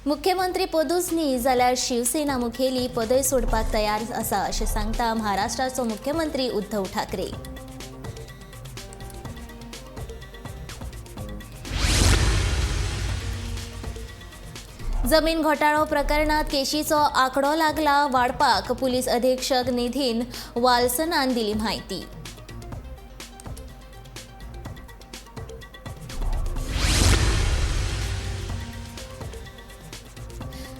मुख्यमंत्री पदूच न्ही जाल्यार शिवसेना मुखेली पदय सोडपाक तयार आसा अशें सांगता महाराष्ट्राचो मुख्यमंत्री उद्धव ठाकरे। जमीन घोटाळो प्रकरणात केशीचो आंकडो लागला वाडपाक, पुलीस अधीक्षक निधीन वाल्सनान दिली म्हायती।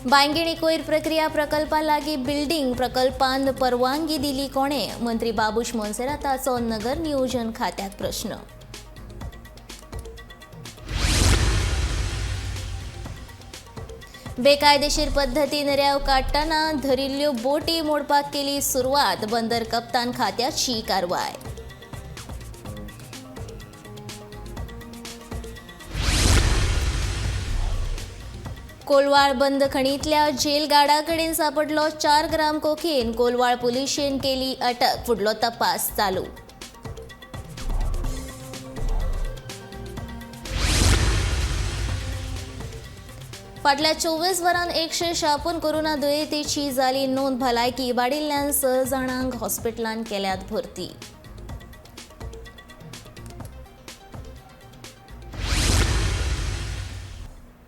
बांयगिणी कोयर प्रक्रिया प्रकल्पा लागीं बिल्डिंग प्रकल्पान परवानगी दिली कोणे, मंत्री बाबूश मोन्सेराताचो नगर नियोजन खात्याक प्रश्न। बेकायदेशीर पद्दतीन रेंव काडटना धरिल्ल्यो बोटी मोडपाक केली सुरवात, बंदर कप्तान खात्याची कारवाय। कोलवाळ बंदखणींतल्या जेलगार्डा कडेन सांपडलो 4 ग्राम कोकेन, कोलवाळ पुलिशेन केली अटक, फुडलो तपास चालू। फाटल्या 24 वरांत 156 कोरोना दुयेंतीची जाली नोंद, भलायकी इबाडिल्ल्यान 6 जाणांक हॉस्पिटलांत केल्यात भरती।